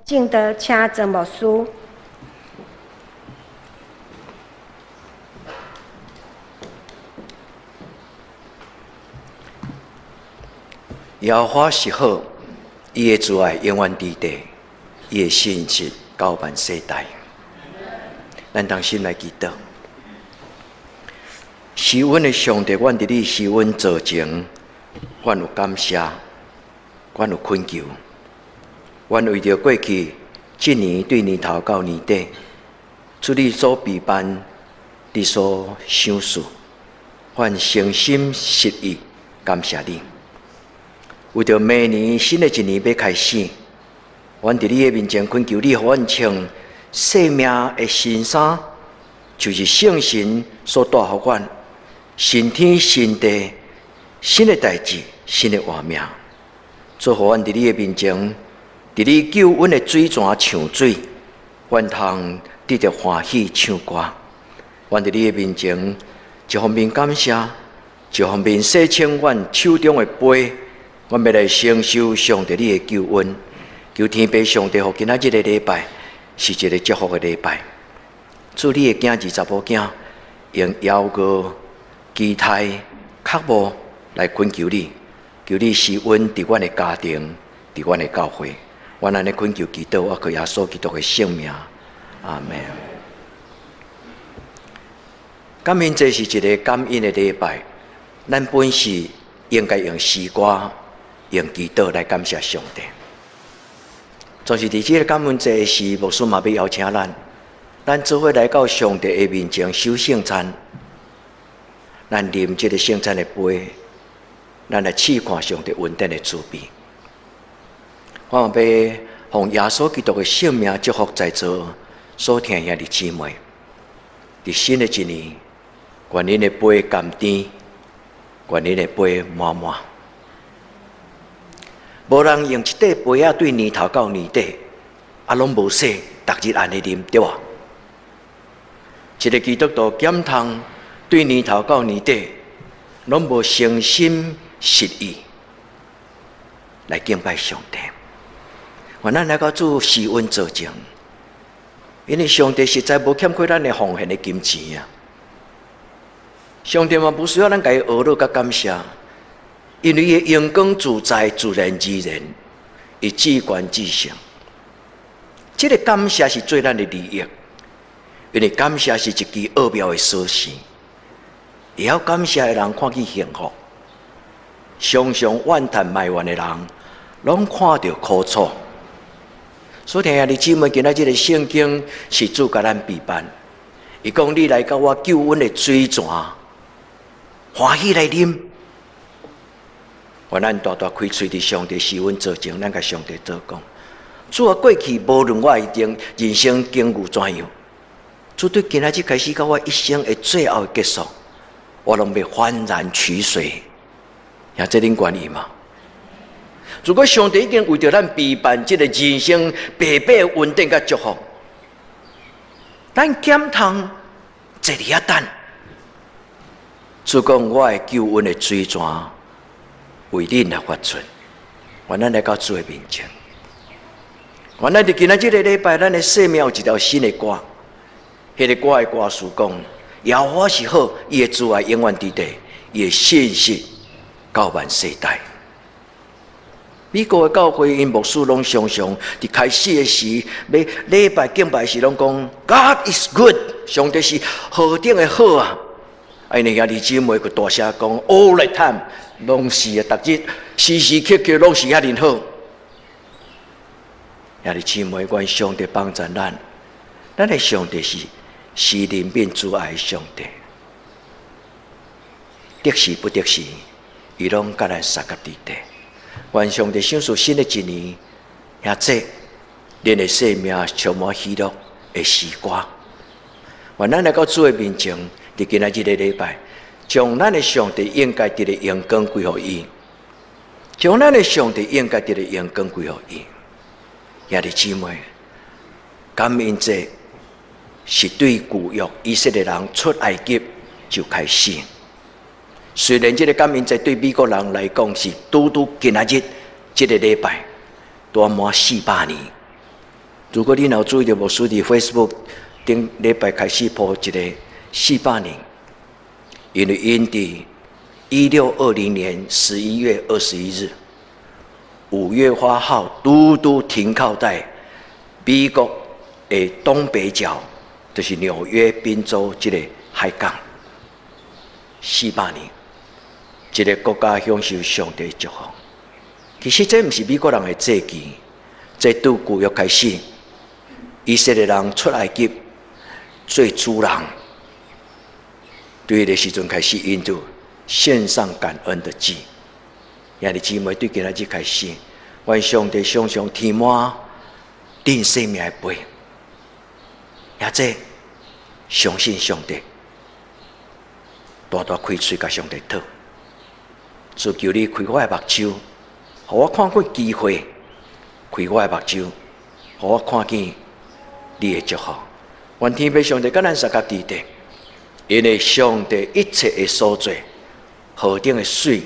證道，請曾牧師。耶和華是好，伊的慈愛永遠佇地，伊的信實到萬世代。咱同心來祈禱。施恩的上帝，阮佇你施恩座前，阮有感謝，阮有懇求，阮為著過去這年對年頭到年底，主你所備辦，你所賞賜，阮誠心實意感謝你。為著明年新的一年欲開始，阮佇你的面前懇求你，予阮穿生命的新衫，就是聖神所帶予阮新天新地、新的代誌、新的活命。主予阮佇你的面前，佇你救恩的水泉唱水，阮通得著歡喜唱歌。阮佇你的面前，一方面感謝，一方面洗清阮手中的杯。阮欲來承受上帝你的救恩，求天父上帝，予今仔日的禮拜是一個祝福的禮拜。主你的囝兒查某囝用枵餓、期待、渴慕來懇求你，求你施恩佇阮的家庭，佇阮的教會。阮按呢懇求祈禱，我靠耶穌基督的聖名，阿門。感恩節是一個感恩的禮拜，咱本是應該用詩歌、用祈禱來感謝上帝。總是佇這個感恩節時，牧師嘛欲邀請咱，咱做伙來到上帝的面前守聖餐。咱啉這個聖餐的杯，咱來試看上帝恩典的滋味。我嘛欲奉耶穌基督的聖名祝福在座所聽兄弟姊妹。佇新的一年，願恁的杯甘甜，願恁的杯滿滿。無人用一塊杯仔對年頭到年底，啊，攏無洗，逐日按呢啉，對無？一個基督徒減通對年頭到年底，攏無誠心實意來敬拜上帝。願咱來到主施恩座前，因為上帝實在無欠缺咱的奉獻的金錢啊！上帝嘛無需要咱共伊呵咾佮感謝，因為伊的榮光自在自然而然，伊至懸至聖。這個感謝是做咱的利益，因為感謝是一支奧妙的鎖匙。會曉感謝的人看見幸福，常常怨嘆埋怨的人，攏看著苦楚。所以兄弟姊妹，今仔這個聖經是主共咱備辦。伊講：你來到我救恩的水泉，歡喜來啉。願咱大大開喙佇上帝施恩座前，咱共上帝做講：主啊，過去無論我的人生境遇怎樣，主對今仔日開始到我一生的最後的結束，我攏欲歡然取水。兄弟恁願意嗎？如果上帝已經為著咱備辦這個人生白白的恩典佮祝福，咱減通坐佇遐等。主講，我的救恩的水泉為恁來發出，願咱來到主的面前。願咱佇今仔這個禮拜，咱的生命有一條新的歌。彼個歌的歌詞講：耶和華是好，伊的慈愛永遠佇地，伊的信實到萬世代。美國的教會，𪜶牧師攏常常佇開始的時，欲禮拜敬拜時，攏講 God is good，上帝是何等的好啊！啊，𪜶的兄弟姊妹閣大聲講 All the time，攏是啊，逐日時時刻刻攏是遐爾好。兄弟姊妹，願上帝幫助咱，咱的上帝是施憐憫慈愛的上帝，得時不得時，伊攏佮咱相佮佇底。願上帝賞賜新的一年，兄弟，恁的生命充滿喜樂的詩歌。願咱來到主的面前，佇今仔日的禮拜，將咱的上帝應該得的榮光歸予伊，將咱的上帝應該得的榮光歸予伊。兄弟姊妹，感恩節是對舊約以色列人出埃及就開始。雖然這個感恩節對美國人來講是拄拄今仔日這個禮拜，拄滿400年，如果你若有注意著牧師佇 Facebook 頂禮拜開始鋪一个400年，因為𪜶佇1620年11月21日，五月花號拄拄停靠在美國的東北角，就是紐約賓州這个海港。四百年，一个國家享受上帝祝福。其實這毋是美國人的節期，這對舊約開始，以色列人出埃及做主人，對彼个時陣開始，𪜶就獻上感恩的祭。兄弟姊妹，對今仔日開始，願上帝常常填滿恁生命的杯，也這相信上帝，大大開喙共上帝討，主求你開我的目睭，予我看見機會；開我的目睭，予我看見你的祝福。願天父上帝佮咱相佮佇咧，因為上帝一切的所做，何等的媠，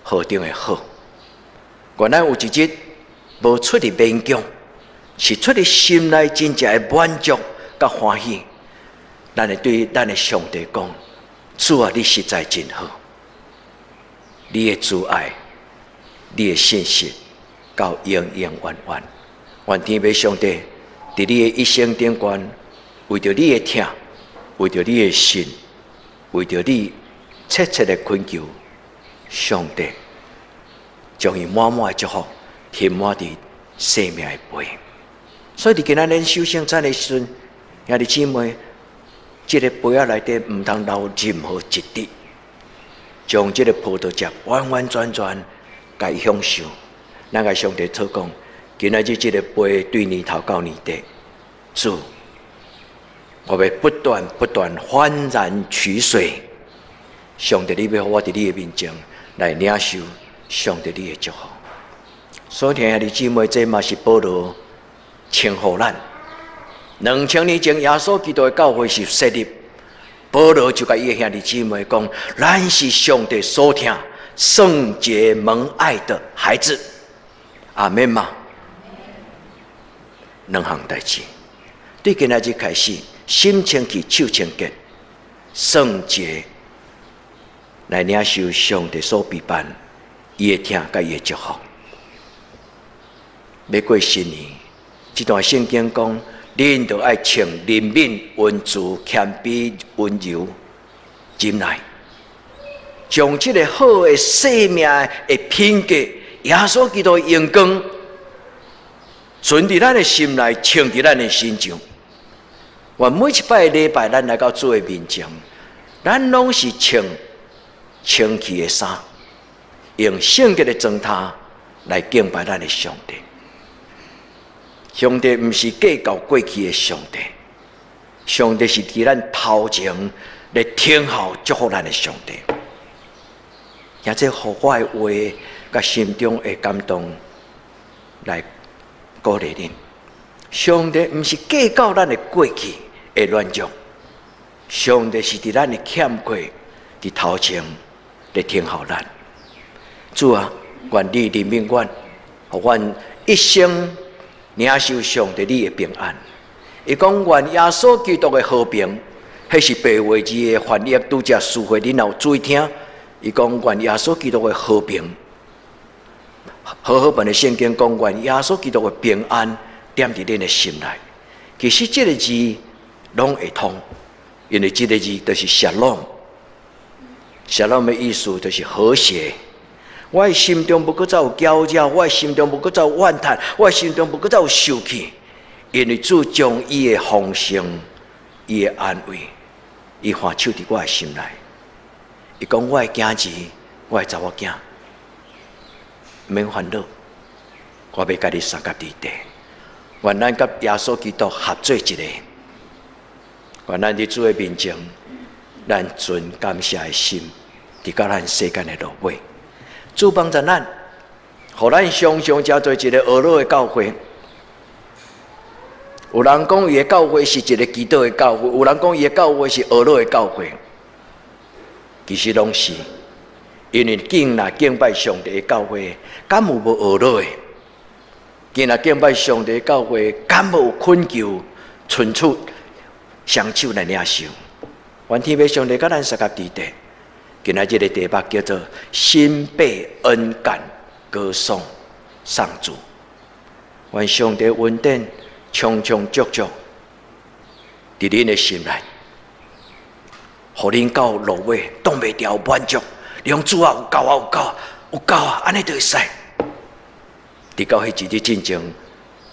何等的好。願咱有一日無出佇勉強，是出佇心內真正的滿足佮歡喜。咱會對咱的上帝講：主啊，你實在真好，你的慈愛，你的信實，到永永遠遠。願天父上帝佇你的一生頂懸，為著你的疼，為著你的信，為著你切切的懇求，上帝將伊滿滿的祝福填滿佇生命的杯。所以佇今仔日守聖餐的時陣，兄弟姊妹，這个杯仔內底毋通留任何一滴，將這个葡萄汁完完全全共伊享受。咱共上帝禱講，今仔日這个杯對年頭到年底，主，我欲不斷不斷歡然取水。上帝，你欲予我佇你的面前來領受上帝你的祝福。所以，兄弟姊妹，這嘛是保羅稱呼咱。2000年前，耶穌基督的教會是設立，保羅就共伊的兄弟姊妹講：咱是上帝所疼、聖潔蒙愛的孩子。阿們嗎？兩項代誌，對今仔日開始，心清氣，手清潔，聖潔來領受上帝所備辦伊的疼佮伊的祝福。欲過新年，這段聖經講，恁著愛穿憐憫、溫慈、謙卑、溫柔、忍耐，將這个好的生命的品格，耶穌基督的榮光，存佇咱的心內，穿佇咱的身上。願每一擺禮拜，咱來到主的面前，咱攏是穿清氣的衫，用聖潔的妝頭來敬拜咱的上帝。上帝毋是計較過去的上帝，上帝是佇咱頭前來聽候祝福咱的上帝。也這予我的話，佮心中的感動來鼓勵恁。上帝毋是計較咱的過去的軟弱，上帝是佇咱的欠缺，佇頭前來聽候咱。主啊，願你憐憫阮，予阮一生領受上帝你的平安。伊講願耶穌基督的和平，彼是白話字的翻譯，拄才司會，恁若有注意聽。伊講願耶穌基督的和平，和合本的聖經講願耶穌基督的平安踮佇恁的心內。其實這个字攏會通，因為這个字就是 shalom。shalom 的意思就是和諧。我的心中無閣再有攪擾，我的心中無閣再有怨嘆，我的心中無閣再有受氣，因為主將伊的豐盛、伊的安慰，伊放手佇我的心內。伊講我的囝兒，我的查某囝，毋免煩惱，我欲佮你相佮佇咧。願咱佮耶穌基督合做一个，願咱佇主的面前，咱存感謝的心，直到咱世間的落尾。主幫助咱，予咱常常成做一个呵咾的教會。有人講伊的教會是一个祈禱的教會，有人講伊的教會是呵咾的教會。其實攏是，因為敬若敬拜上帝的教會，敢有無呵咾的？今日敬拜上帝教會，敢無懇求，伸出雙手來領受？願天父上帝佮咱相佮佇咧。今仔這个題目叫做“心被恩感，歌頌上主”。願上帝恩典充充足足佇恁的心內，予恁到落尾擋袂牢滿足。你講主啊，有夠啊，有夠，有夠啊，按呢就會使。佇到彼一日進前，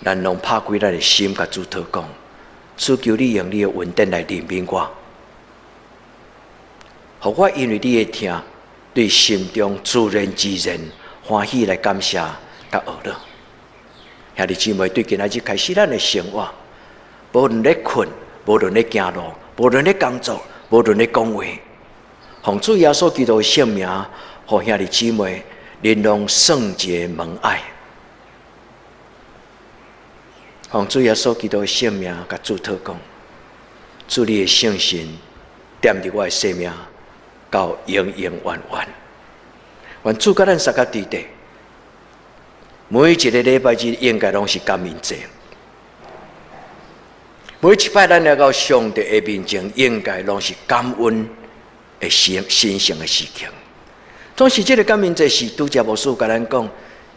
咱攏拍開咱的心，共主禱告，主求你用你的恩典來憐憫我，予我因為你的疼，對心中自然自然歡喜來感謝佮學樂。兄弟姊妹，對今仔日開始咱的生活，無論咧睏，無論咧行路，無論咧工作，無論咧講話，奉主耶穌基督的聖名，予兄弟姊妹，恁攏聖潔蒙愛。奉主耶穌基督的聖名，共主禱告，主你的聖神踮佇我的生命，到永永遠遠。願主佮咱相佮佇咧。每一个禮拜日應該攏是感恩節。每一擺咱來到上帝的面前，應該攏是感恩的神神聖的時刻。總是這个感恩節是拄才牧師共咱講，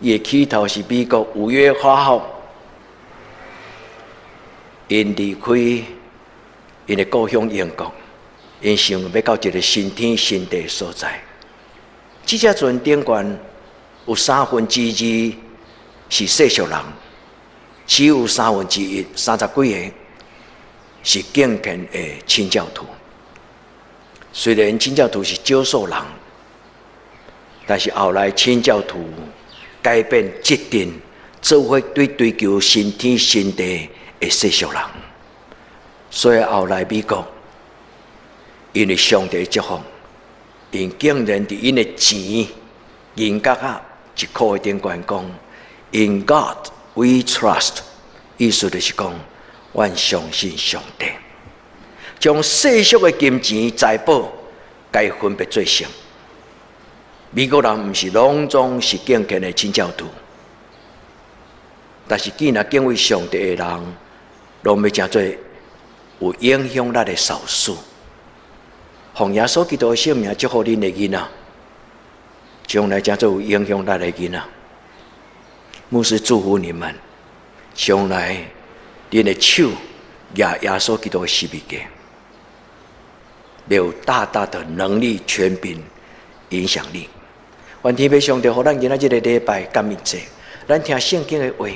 伊的起頭是美國5月8號，𪜶離開𪜶的故鄉英國，𪜶想欲到一个新天新地的所在。這隻船頂懸有三分之二是世俗人，只有三分之一，三十幾个是敬虔的清教徒。雖然清教徒是少數人，但是後來清教徒改變決定，做伙對追求新天新地的世俗人。所以後來美國因為上帝祝福，𪜶竟然佇𪜶的錢銀角仔一箍的頂懸講 “In God we trust”，意思就是講，阮相信上帝，將世俗的金錢財寶，共分別做聖。美國人毋是攏總是敬虔的清教徒，但是既然敬畏上帝的人，攏欲成做有影響力的少數。奉耶穌基督的聖名祝福恁的囡仔，將來成做有影響力的囡仔。牧師祝福你們，將來恁的手舉耶穌基督的十字架，有大大的能力、權柄、影響力。願天父上帝，予咱今仔這个禮拜感恩節，咱聽聖經的話，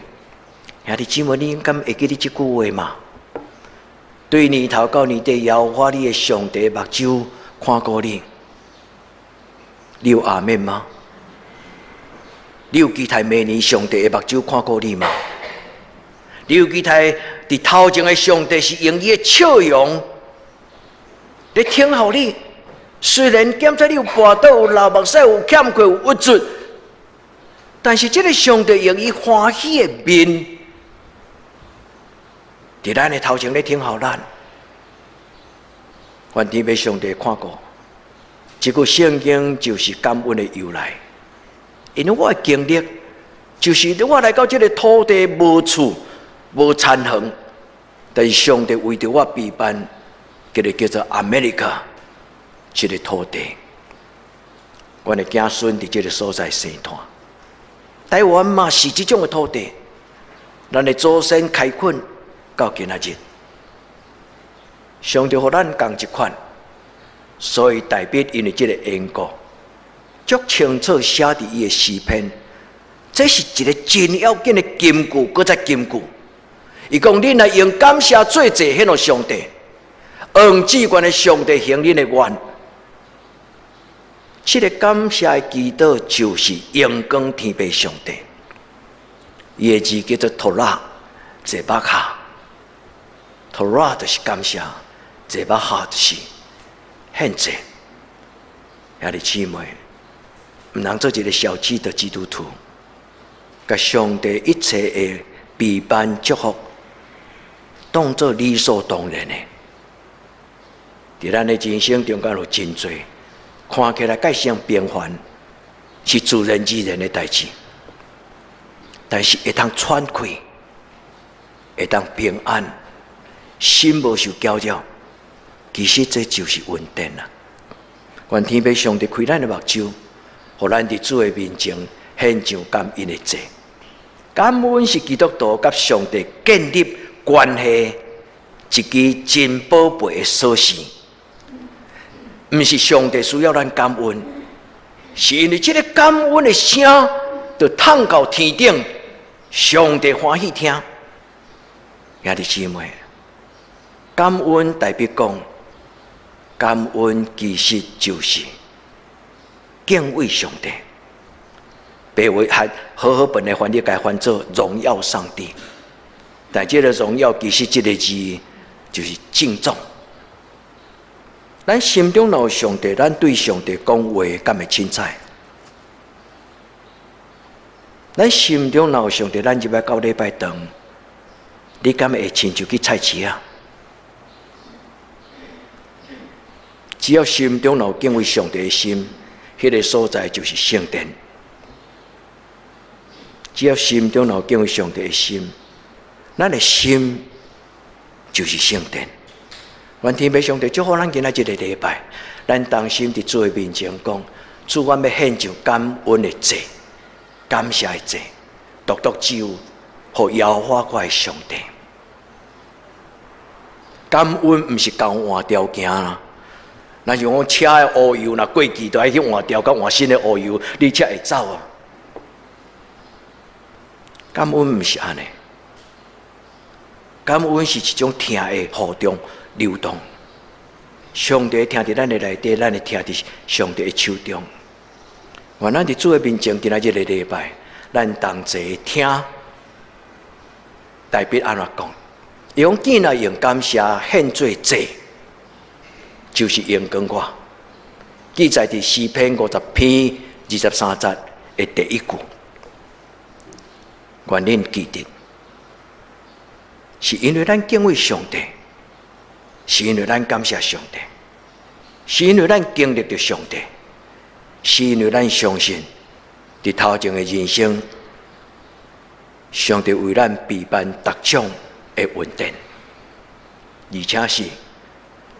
兄弟姊妹，你敢會記得這句話嗎？對年頭到年底，耶和華你的上帝目睭看顧你，你有阿們嗎？你有期待明年上帝的目睭看顧你嗎？你有期待佇頭前的上帝是用伊的笑容來聽候你？雖然檢查你有跋倒、有流目屎、有欠缺、有鬱卒，但是這个上帝用伊歡喜的面，佇咱的頭前咧聽候咱。願天父上帝看顧，這句聖經就是感恩的由來。因為我的經歷，就是我來到這个土地無厝、無田園，但是上帝為著我備辦，這个叫做 America 這个土地。阮的子孫佇這个所在生大。台灣嘛是這種的土地，咱的祖先開墾到今仔日，上帝予咱仝一款，所以大衛因為這个緣故，足清楚寫佇伊的詩篇，這是一个真要緊的金句，閣再金句。伊講：恁若用感謝做祭獻予上帝，用至懸的上帝行恁的願。這个感謝的祈禱就是榮光天父上帝。伊的字叫做托拉濟巴卡，托拉就是感謝，濟巴哈就是獻祭。兄弟姊妹，毋通做一个小氣的基督徒，共上帝一切的備辦祝福，當做理所當然的。佇咱的人生中間有真濟，看起來蓋像平凡，是自然自然的代誌。但是會當喘氣，會當平安，心無受攪擾，其實這就是恩典啊！願天父上帝開咱的目睭，予咱佇主的面前獻上感恩的祭。感恩是基督徒佮上帝建立關係一支真寶貝的鎖匙。毋是上帝需要咱感恩，是因為這个感恩的聲，就淌到天頂，上帝歡喜聽。兄弟姊妹，感恩代表講，感恩其實就是敬畏上帝。白話還和合本的翻譯共翻做榮耀上帝，但這个榮耀其實這个字就是敬重。咱心中若有上帝，咱對上帝講話敢會凊彩？咱心中若有上帝，咱入來到禮拜堂，你敢會親像去菜市仔？只要心中若有敬畏上帝的心，彼个所在就是聖殿。只要心中若有敬畏上帝的心，咱的心就是聖殿。願天父上帝祝福咱今仔這个禮拜，咱同心佇主的面前講：主，阮欲獻上感恩的祭，感謝的祭，獨獨只有予耶和華我的上帝。感恩毋是交換條件啦，若是講車的烏油若過期，就愛去換條，佮換新的烏油，你才會走啊。感恩毋是按呢，感恩是一種疼的互動流動。上帝疼佇咱的內底，咱會疼佇上帝的手中。願咱佇主的面前，今仔這个禮拜，咱同齊聽大衛按怎講？伊講既然用感謝獻做祭，就是榮光我。記載佇詩篇50篇23節的第一句。願恁記得，是因為咱敬畏上帝，是因為咱感謝上帝，是因為咱經歷著上帝，是因為咱相信，佇頭前的人生，上帝為咱備辦各種的恩典，而且是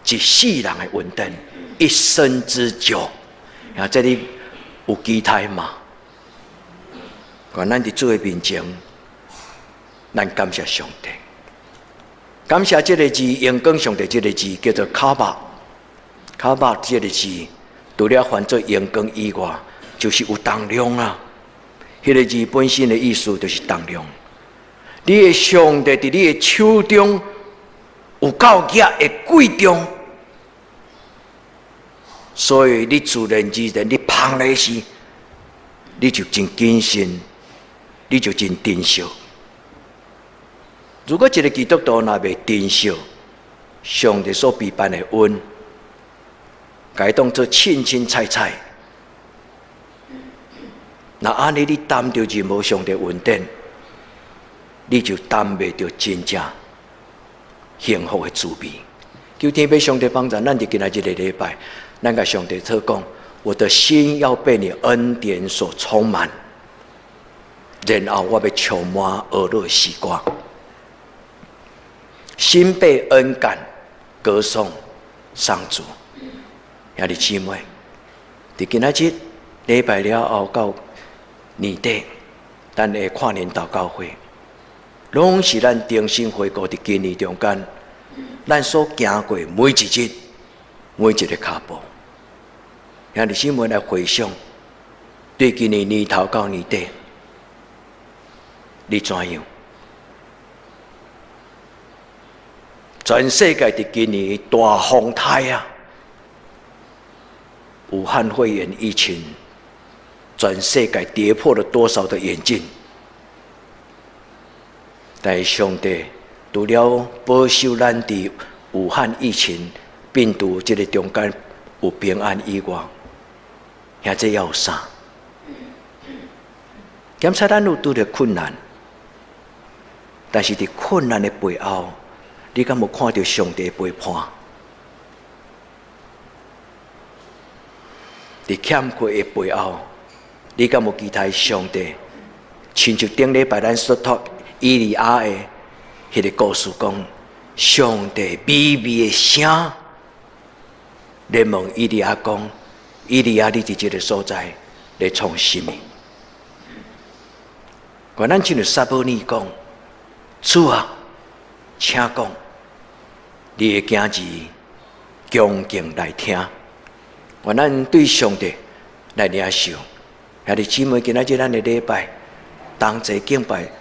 一世人的恩典，一生之久。啊，這裡有期待嗎？願咱佇主的面前，咱感謝上帝，感謝這个字，榮光上帝這个字叫做卡巴，卡巴這个字，除了翻做榮光以外，就是有重量啊。彼个字本身的意思就是重量。你的上帝佇你的手中有夠額的貴重，所以你自然而然你捧來時，你就真謹慎。你就真珍惜。如果一个基督徒若袂珍惜上帝所備辦的恩，共伊當做凊凊彩彩，若按呢你擔著任何上帝恩典，你就擔袂著真正幸福的滋味。求天父上帝幫助咱，佇今仔這个禮拜，咱共上帝禱講：我的心要被你恩典所充滿。然後我欲充滿呵咾詩歌，心被恩感，歌頌上主。兄弟姊妹，佇今仔日禮拜了後到年底，咱的跨年禱告會，攏是咱重新回顧佇今年中間，咱所行過每一日，每一个跤步。兄弟姊妹來回想，對今年年頭到年底，你怎樣？全世界佇今年大風颱啊！武漢肺炎疫情，全世界跌破了多少的眼鏡？但是上帝除了保守咱佇武漢疫情病毒這个中間有平安以外，遐這猶有啥？檢查咱有拄著困難，但是佇困難的背後，你敢無看著上帝的陪伴？佇欠缺的背後，你敢無期待上帝親像頂禮拜咱所讀以利亞的彼个故事講，上帝美美的聲，來問以利亞講：以利亞，你佇這个所在咧創啥物？願咱親像撒母耳講：主啊，請講，你的囝兒恭敬來聽。願咱對上帝來領受。兄弟姊妹，今仔日咱的禮拜同齊敬拜，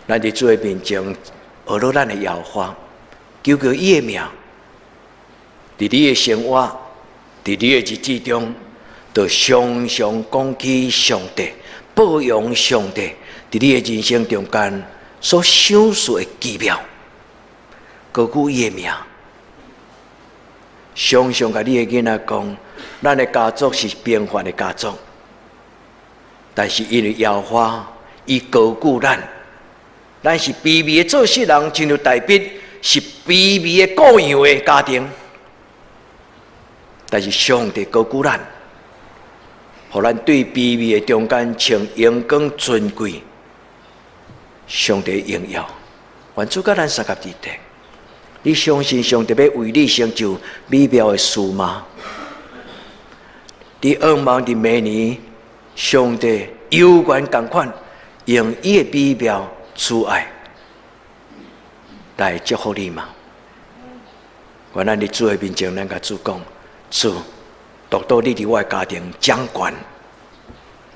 咱佇主的面前學落咱的耶和華，求求伊的名，佇你的生活，佇你的日子中，就常常講起上帝，報揚上帝，佇你的人生中間所賞賜的奇妙，高舉伊的名，常常共你的囡仔講，咱的家族是平凡的家族。但是因為耶和華伊高舉咱，咱是卑微的做事人，親像大衛是卑微的顧羊的家庭。但是上帝高舉咱，予咱對卑微的中間穿榮光尊貴，上帝榮耀，願主佮咱相佮佇底。你相信上帝欲為你成就美妙的事嗎？你向望佇明年，上帝猶原仝款，用伊的美妙慈愛來祝福你嗎？願咱佇主的面前，咱共主講：主，獨獨你佇我的家庭掌權，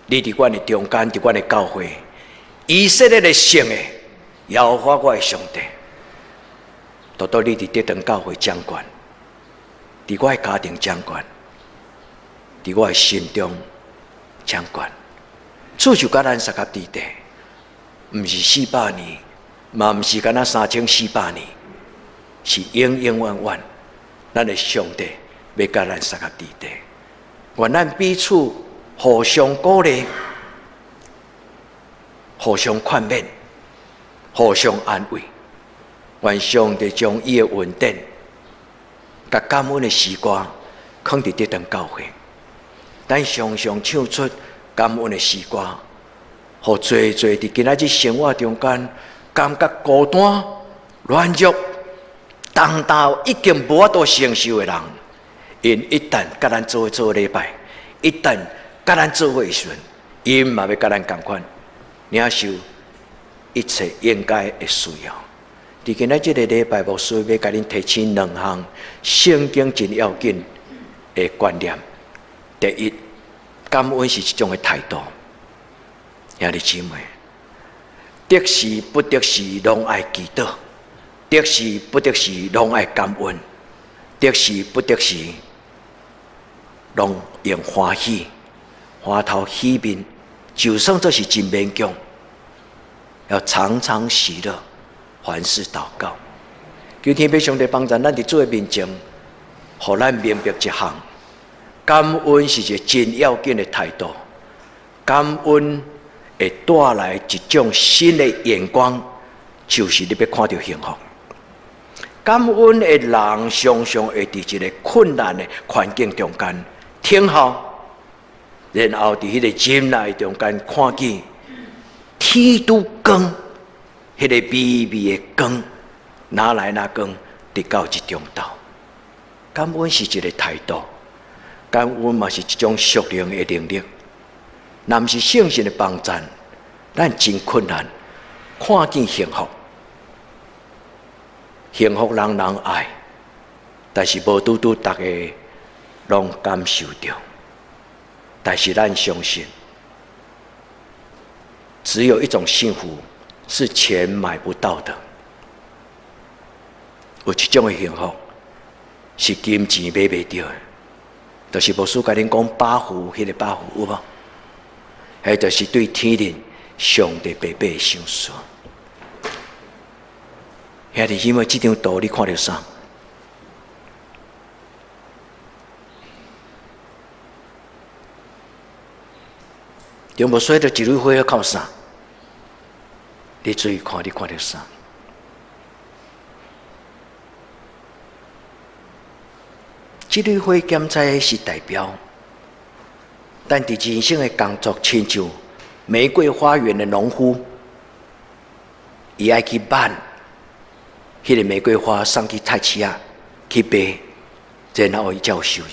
你佇阮的中間，佇阮的教會，以色列的聖的耶和華我的上帝，獨獨你佇得堂教會掌權，佇我的家庭掌權，佇我的心中掌權。主就佮咱相佮佇底，毋是400年，嘛毋是干焦3400年，是永永遠遠，咱的上帝欲佮咱相佮佇底。願咱彼此互相鼓勵，互相勸勉，互相安慰。願上帝將伊的恩典，佮感恩的詩歌，囥佇得堂教會。咱常常唱出感恩的詩歌，予濟濟佇今仔日生活中間感覺孤單、軟弱、重擔已經無法度承受的人，𪜶一旦佮咱做伙做禮拜，一旦佮咱做伙的時陣，𪜶嘛欲佮咱仝款領受一切應該的需要。佇今仔這个禮拜，牧師欲共恁提醒兩項聖經真要緊的觀念。第一，感恩是一種的態度。兄弟姊妹，得時不得時，攏愛祈禱；得時不得時，攏愛感恩；得時不得時，攏用歡喜、歡頭喜面，就算這是真勉強，要常常喜樂，凡事禱告。求天父上帝幫助咱佇主的面前，予咱明白一項。感恩是一个真要緊的態度，感恩會帶來一種新的眼光，就是你欲看著幸福。感恩的人常常會佇一个困難的環境中間等候，然後佇彼个忍耐中間看見天拄光，彼个美美的光，哪來哪光，直到這中晝。感恩是一个態度。感恩嘛是一種屬靈的能力，若毋是聖神的幫助，咱真困難看見幸福。幸福人人愛，但是無拄拄逐个攏感受著。但是咱相信，只有一種幸福是錢買不到的。有一種的幸福是金錢買袂著的。就是牧師共恁講八福，彼个八福有無？彼就是對天靈上帝白白的賞賜。兄弟姊妹，這張圖你看著啥？張牧師，這一蕊花靠啥？你注意看，你看著啥？這蕊花檢查是代表，咱佇人生的工作，親像玫瑰花園的農夫，伊愛去挽彼个玫瑰花送去菜市仔去賣，然後伊才有收入。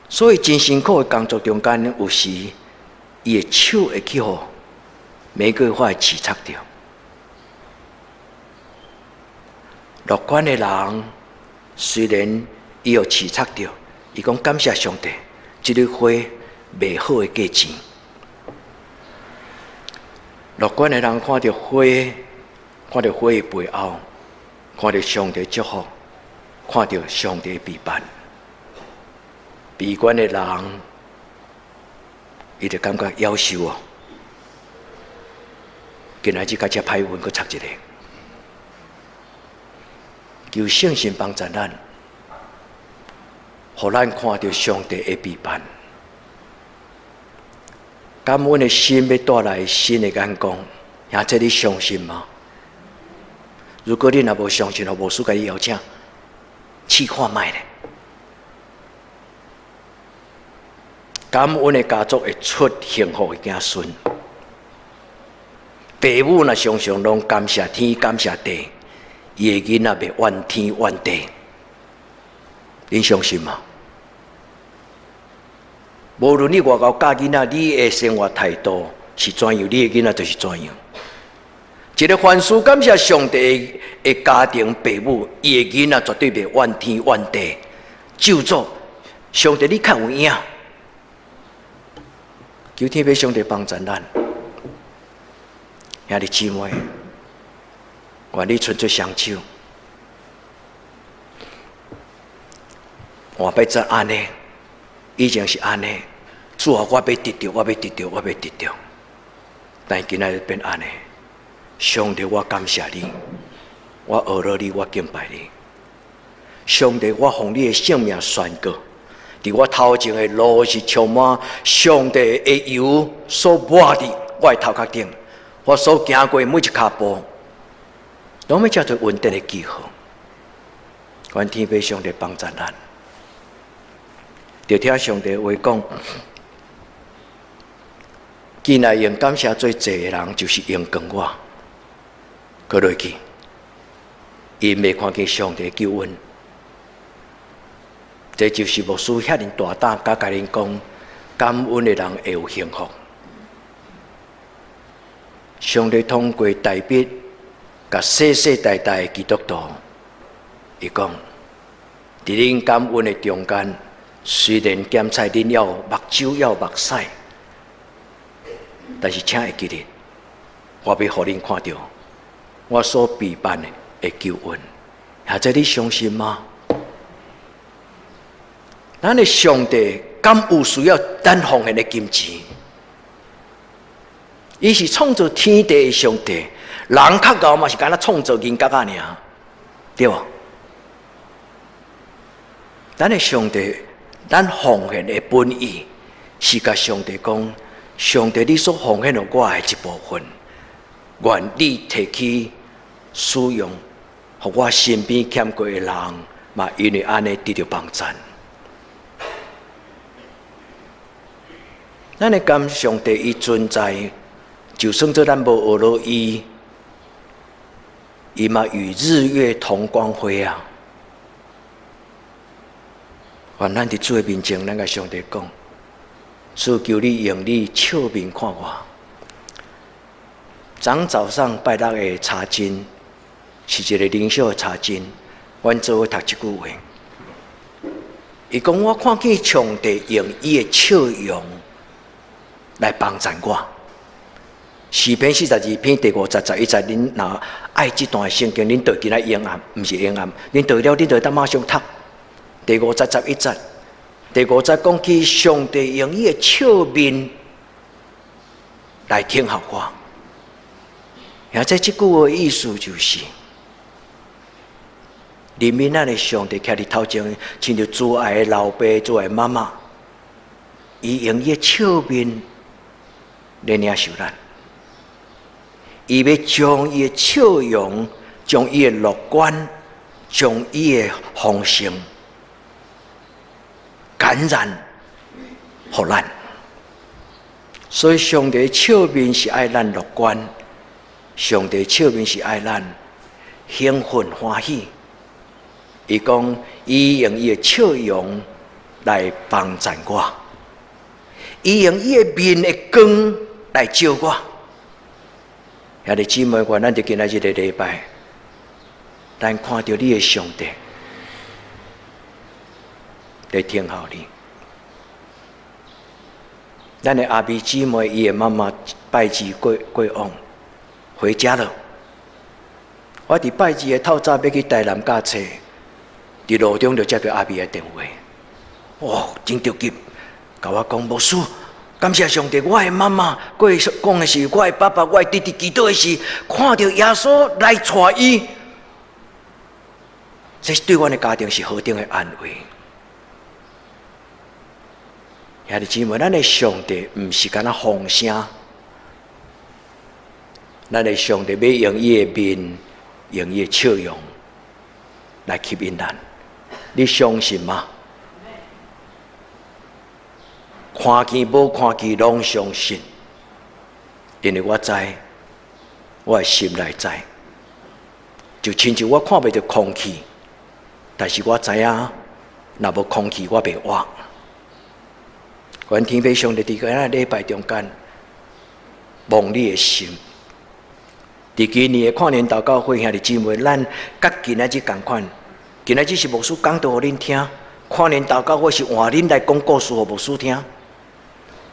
所以真辛苦的工作中間，有時伊的手會去予玫瑰花的刺插著。樂觀的人雖然伊予刺插著，伊講感謝上帝，這個花賣好的價錢。樂觀的人看著花，看著花的背後，看著上帝祝福，看著上帝備辦。悲觀的人，伊就感覺夭壽哦。今仔日較遮歹運，閣插一個。求聖神幫助咱，予咱看著上帝的備辦。感恩的心欲帶來新的眼光，兄弟你相信嗎？如果你若無相信，予牧師共你邀請，試看覓咧。感恩的家族會出幸福的子孫。父母若常常攏感謝天、感謝地，伊的囡仔袂怨天怨地。恁相信嗎？無論你偌𠢕教囡仔，你的生活態度是怎樣，你的囡仔就是怎樣。一個凡事感謝上帝的家庭父母，伊的囡仔絕對袂怨天怨地。咒詛上帝，你較有影。求天父上帝幫助咱，兄弟姊妹，願你伸出雙手。換擺才按呢，以前是按呢，主啊，我欲得著，我欲得著，我欲得著。但今仔日變按呢，上帝，我感謝你，我阿羅你，我敬拜你。上帝，我奉你的聖名宣告。佇我頭前的路是充滿上帝的油所抹佇我的頭殼頂，我所行過每一跤步，攏欲成做穩定的記號。願天父上帝幫助咱，就聽上帝話講，今日用感謝做祭的人，就是榮光我，閣落去，𪜶袂看見上帝救恩。這就是牧師遐爾大膽，敢共恁講，感恩的人會有幸福。上帝通過大衛，共世世代代的基督徒，伊講：佇恁感恩的中間，雖然檢採恁猶有目睭，猶有目屎，但是請會記得，我欲予恁看著我所備辦的救恩。兄弟你相信嗎？咱的上帝敢有需要咱奉獻的金錢？伊是創造天地的上帝，人較𠢕嘛是敢若創造銀角仔爾，對無？咱的上帝，咱奉獻的本意是共上帝講：上帝，你所奉獻予我的一部分，願你提去使用，予我身邊欠過的人嘛，因為按呢得著幫贊。咱會感上帝伊存在，就算做咱無學落伊，伊嘛與日月同光輝啊！願咱佇主的面前，咱共上帝講：主求你用你笑面看我。昨早上拜六的查經是一個靈修的查經，阮做伙讀這句話。伊講我看見上帝用伊的笑容來幫贊我。詩篇42篇第五節11節，恁若愛這段聖經，恁就今仔用暗，毋是用暗，恁讀了，恁就當馬上讀。第五節十一節，第五節講起上帝用伊的笑面來聽候我。而且這句話的意思就是，憐憫咱的上帝徛佇頭前，親像慈愛的老爸、慈愛的媽媽，伊用伊的笑面來領受咱，伊欲將伊的笑容、將伊的樂觀、將伊的豐盛感染予咱。所以上帝笑面是愛咱樂觀，上帝笑面是愛咱興奮歡喜。伊講，伊用伊的笑容來幫贊我，伊用伊的面的光來照我。兄弟姊妹，願咱佇今仔日的禮拜，咱看著你的上帝來聽候你。咱的阿美姊妹，伊的媽媽拜二過過往回家了。我佇拜二的透早欲去台南教冊，佇路中就接著阿美的電話，哇，真著急，共我講牧師，感謝上帝，我的媽媽過講的是我的爸爸，我的弟弟祈禱的時，看著耶穌來帶伊，這是對阮的家庭是何等的安慰。兄弟姊妹，咱的上帝毋是干焦風聲，咱的上帝欲用伊的面，用伊的笑容來吸引咱，你相信嗎？看見無看見，攏相信，因為我知，我的心內知，就親像我看袂著空氣，但是我知影，若無空氣，我袂活。願天父上帝佇今仔禮拜中間，摸你的心。佇今年的跨年禱告會，兄弟姊妹，咱佮今仔日仝款。今仔日是牧師講道予恁聽，跨年禱告會是換恁來講故事予牧師聽。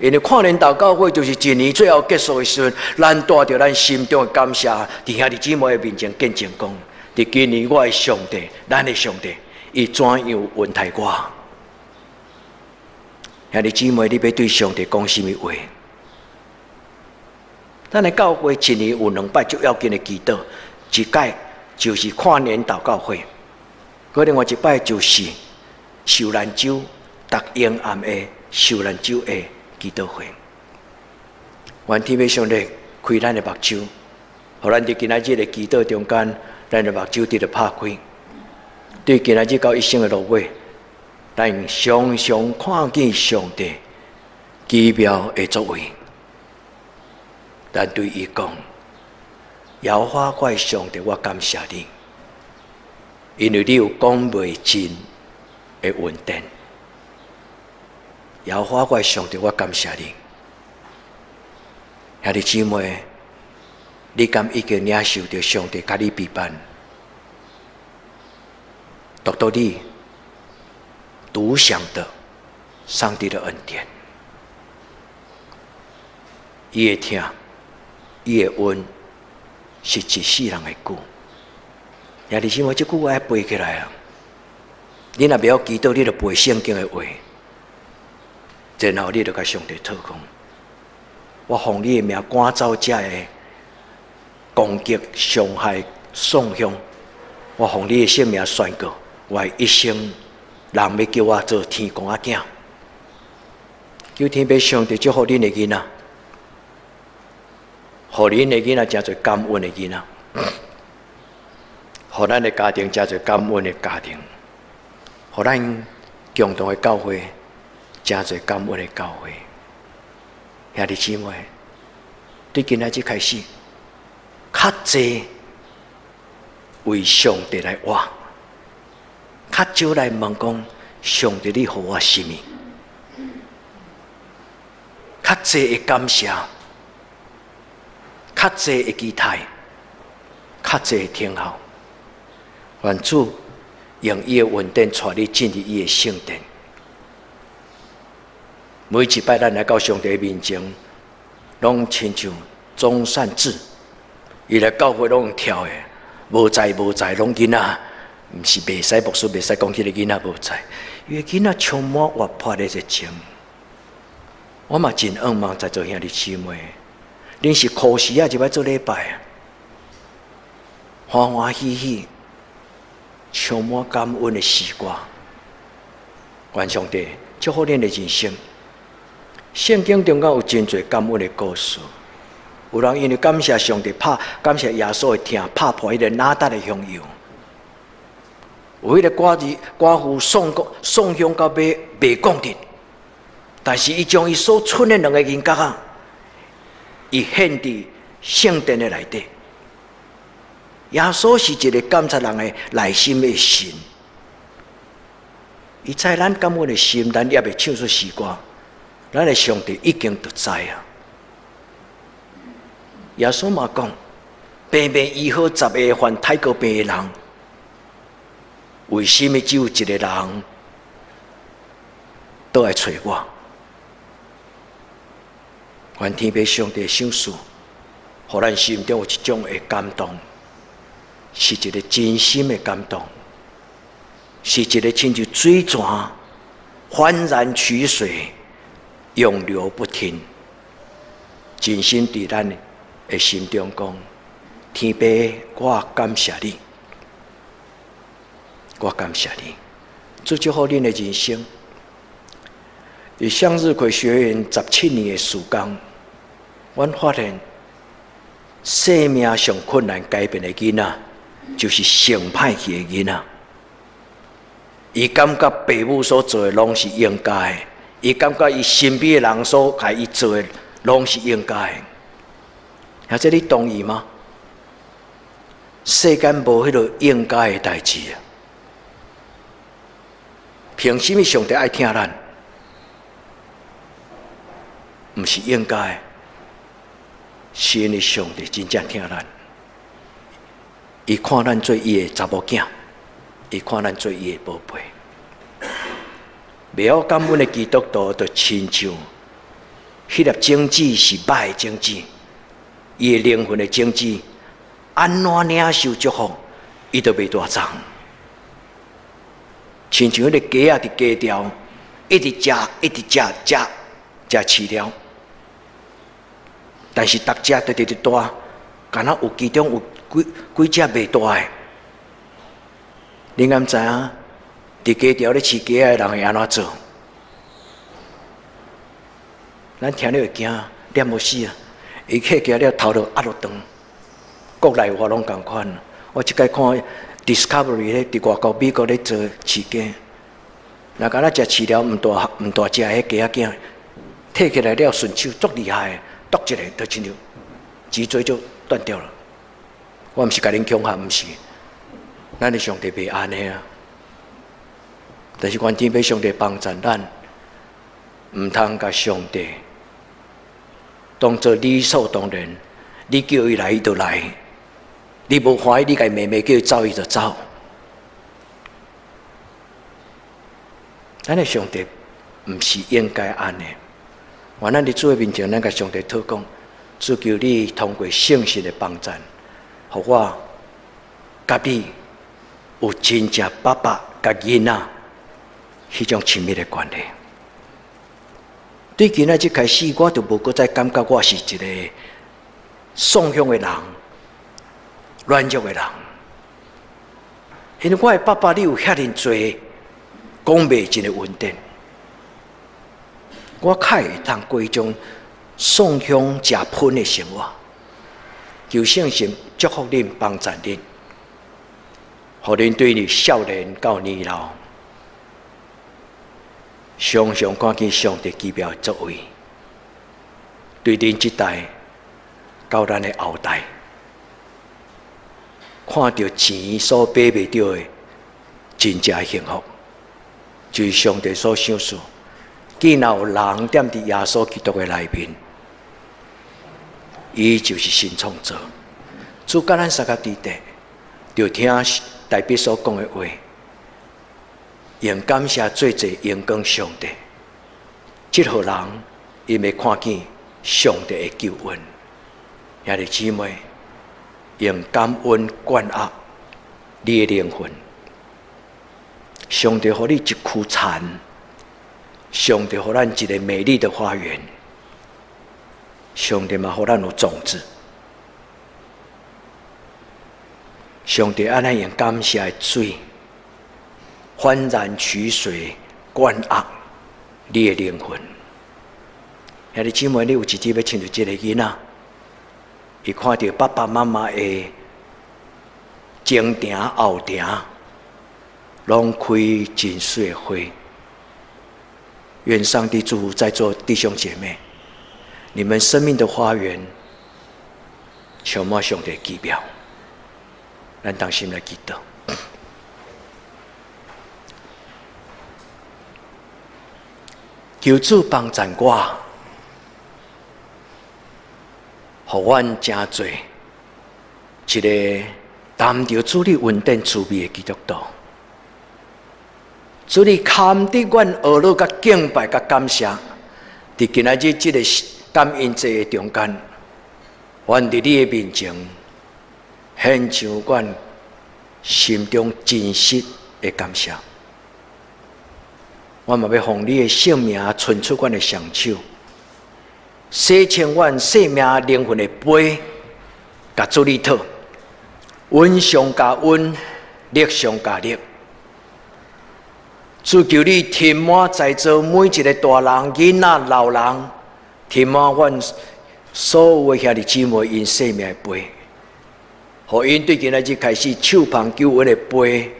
因為跨年禱告會就是一年最後結束的時陣，咱帶著咱心中的感謝，佇兄弟姊妹的面前見證講：佇今年我的上帝，咱的上帝，伊怎樣恩待我？兄弟姊妹，你欲對上帝講啥物話？咱的教會一年有兩擺足要緊的祈禱，一擺就是跨年禱告會，閣另外一擺就是受難週，逐嬰暗的受難週的祈禱會。願天父上帝開咱的目睭，予咱佇今仔日的祈禱中間，咱的目睭得著拍開，對今仔日到一生的落尾，咱常常看見上帝奇妙的作為。咱對伊講：耶和華我的上帝，我感謝你，因為你有講袂盡的恩典。耶和華我的上帝，我感謝你。兄弟姊妹，你敢已經領受著上帝共你備辦，獨獨你獨享的上帝的恩典，伊的疼，伊的恩是一世人的久。兄弟姊妹，這句話愛背起來啊！你若袂曉祈禱，你就背聖經的話，然後你就共上帝討講：我奉你的名趕走這个攻擊、傷害、喪凶。我奉你的聖名宣告，我的一生人欲叫我做天公仔囝。求天父上帝祝福恁的囡仔，予恁的囡仔成做感恩的囡仔，予咱的家庭成做感恩的家庭，予咱共同的教會成做感恩的教會。兄弟姊妹，對今仔日開始，較濟為上帝來活，較少來問講上帝你予我啥物，較濟的感謝，較濟的期待，較濟的聽候。願主用伊的恩典帶你進入伊的聖殿。每一擺咱來到上帝面前，攏親像鍾善志，伊來教會攏用跳的，無才無才攏囡仔，毋是袂使牧師袂使講彼个囡仔無才，伊的囡仔充滿活潑的熱情。我嘛真向望在座兄弟姊妹，恁是箍匙仔入來做禮拜，歡歡喜喜，充滿感恩的詩歌，願上帝祝福恁的人生。聖經中間有真濟感恩的故事，有人因為感謝上帝拍，感謝耶穌的疼，拍破彼个哪噠的香油。有彼个寡兒寡婦送送香到尾袂講得，但是伊將伊所剩的兩个銀角仔，伊獻佇聖殿的內底。耶穌是一個監察人的內心的神，伊知咱感恩的心，咱猶未唱出詩歌，咱的上帝已經都知啊。耶穌嘛講，平平醫好十個患大臥病的人，為什麼只有一個人倒來揣我？願天父上帝賞賜，予咱心中有一種的感動，是一個真心的感動，是一個親像水泉歡然取水，永流不停。真心佇咱的心中講，天父，我感謝你，我感謝你，主祝福恁的人生。佇向日葵學園17年的時間，阮發現生命上困難改變的囡仔，就是上歹去的囡仔。伊感覺爸母所做的攏是應該的，伊感覺伊身邊的人所共伊做的攏是應該的。兄弟，你同意嗎？世間無彼個應該的代誌啊！憑什麼上帝愛疼咱？毋是應該，是因為上帝真正疼咱。伊看咱做伊的查某囝，伊看咱做伊的寶貝。袂曉感恩的基督徒，就親像彼粒種子是歹的種子，伊的靈魂的種子，按怎領受祝福，伊都袂大長。親像彼个雞仔佇雞巢，一直食，一直食，食，食飼料。但是逐隻都直直大，敢若有其中有幾幾隻袂大的。恁敢知影？佇雞巢咧飼雞仔的人會按怎做？咱聽了會驚，念無死啊！伊起雞了頭路壓落長，國內外攏仝款。我這擺看 Discovery 咧，佇外國美國咧做飼雞，若敢若食飼料毋大毋大隻彼雞仔囝，提起來了順手足厲害的，剁一下就親像脊椎就斷掉了。我毋是共恁恐嚇，毋是，咱的上帝袂按呢啊！但是願天父上帝幫助咱，毋通共上帝當做理所當然。你叫伊來，伊就來；你無歡喜，你共伊罵罵，叫伊走，伊就走。咱的上帝毋是應該按呢。願咱佇主的面前，咱共上帝禱告，主求你通過聖神的幫助，予我佮你有真正爸爸佮囡仔彼種親密的關係。對今仔日開始，我就無閣再感覺我是一個喪向的人、軟弱的人，因為我的爸爸，你有遐爾濟講袂盡的恩典，我較會當過彼種喪向食噴的生活。求聖神祝福恁，幫助恁，予恁對你少年到年老，常常看見上帝奇妙的作為，對恁這代到咱的後代，看著錢所買袂著的真正幸福，就是上帝所賞賜。既然有人踮佇耶穌基督的內面，伊就是新創造。主佮咱相佮佇底，就聽大衛所講的話，用感謝做祭榮光上帝。這號人伊會看見上帝的救恩。兄弟姊妹，用感恩灌壓你的靈魂。上帝予你一區田，上帝予咱一個美麗的花園，上帝嘛予咱有種子。上帝按呢用感謝的水，歡然取水灌壓你的靈魂。兄弟姊妹，你有一日欲親像這個囡仔，伊看著爸爸媽媽的前庭後庭，攏開真媠的花。願上帝祝福在座弟兄姐妹，你們生命的花園。充滿上帝奇妙。咱同心來祈禱。求主幫贊我，予阮成做一個擔著主你恩典慈悲的基督徒。主你堪得阮呵咾佮敬拜佮感謝，佇今仔日這個感恩節的中間，阮佇你的面前獻上阮心中真實的感謝。我嘛欲奉你的聖名伸出阮的雙手，洗清阮生命靈魂的杯，共主你討，恩上加恩，力上加力。主求你填滿在座每一个大人、囡仔、老人，填滿阮所有的兄弟姊妹𪜶生命的杯，予𪜶對今仔日開始手捧救恩的杯，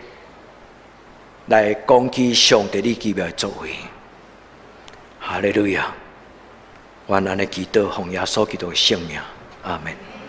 來講起上帝你奇妙的作為。哈利路亞！阮按呢祈禱，奉耶穌基督的聖名，阿門。